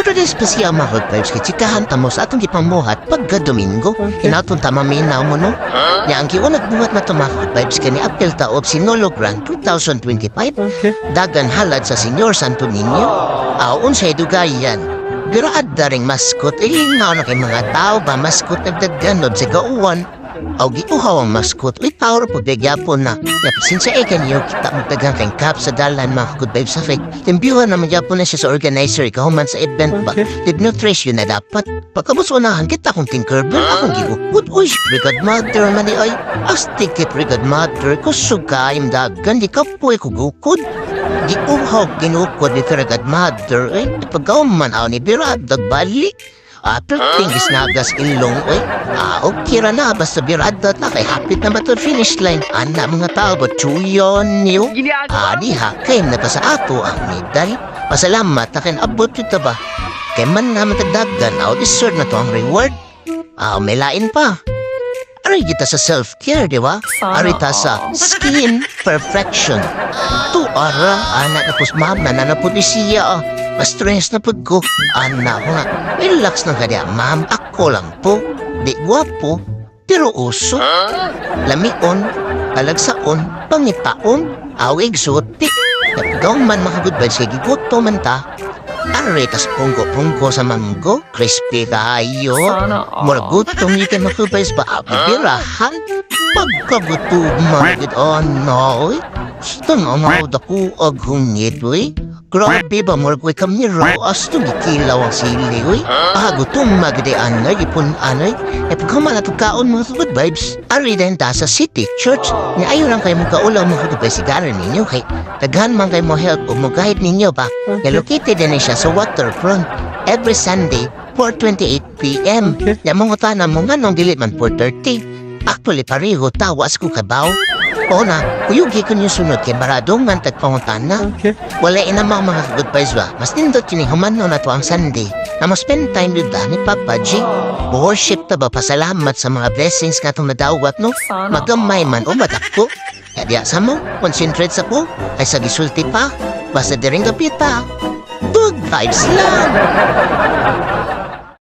For today's special, mga good vibes, kay chikahan ta mo sa atong gipamuhat pagka Domingo. Hinaton ta maminaw mo, no? Nya ang giunang buhat na to, mga good vibes, kay niapil ta og Sinulog Run 2025. Dagan halad sa Señor Santo Niño. Aw, unsay dugayan. Pero adda ring mascot, eh, nga na kay mga tao ba, mascot nagdaganob sa gauwan. Aw, giuhaw ang mascot, uy, power po gyapon na. Ya, since eh kanyo, kita mo daghang kay cap sa dalan, mga good vibes, sa fake. Timbyuhan naman gyapon na siya sa organizer, ikahuman sa event ba. Did nutrition na dapat. Pagkabos unahan, kita akong Tinkerbell, akong giukod. Uy, Brigad Mother man ni ay. Astig kay Brigad Mother, kusog kaayong dagan, di ka po kugukod. Giuhaw ginukod ni Brigad Mother, eh. Pagkahuman aw ni Birad, balik. Apil ting isnagas ilong, oy. Ah, okay ra na, basta birada na, kay hapit na ba to finish line. Ana, mga tao ba, chuyon niyo? Ah, di ha, kay na pa sa ato ang medal. Pasalamat na kay abot ito ba? Kay man naman tagdagan, aw, deserve na to ang reward. Ah, may lain pa. Aray kita sa self-care, di ba? Sana Aray ta sa skin perfection. Tu ara, anak na pus mama na na po ni siya. Ah. Ma-stress na pud ko. Ana ko nga, relax na kaya, ma'am. Ako lang po. Di gwapo, pero uso. Lamion, talagsaon, pangitaon, aw exotic. Napagaw man, mga good vibes, kay giguto man ta. Aray, tas punggo-punggo sa manggo, crispy kayo. Sana all. Mura gutom yun kay mga good vibes ba? Birahan. Pagkagutom man, gid, oh no, oy. Tanaw dako ag hungit, uy. Grabe ba, murag ko'y kamiro, asto gikilaw ang sili, uy. Ah, gutom magdi anay, ipon anay. E pagkaman ato kaon, mga good vibes, ari din ta sa City Church. Nga ayaw lang kayo mga kaulaw, mga good vibes, sigara ninyo, kay daghan man kayo mo help o mo guide ninyo ba. Nga located din siya sa waterfront every Sunday, 4:28 p.m. Ya mga tanan mo nga nung dili man 4:30. Actually, pareho tawas ko kabaw. O na, kuyugi ko yung sunod kay baradong nga tagpangutana. Wala ina mga good vibes ba? Mas nindot yun eh, humano na to ang Sunday. Na mo spend time with ni Papa G. Worship ta ba, pasalamat sa mga blessings nga itong nadawat, no? Sana Magamay man o madako. Kaya diya sa mo, concentrate sa po. Ay sa gisulti pa. Basta diring gapita. Good vibes lang.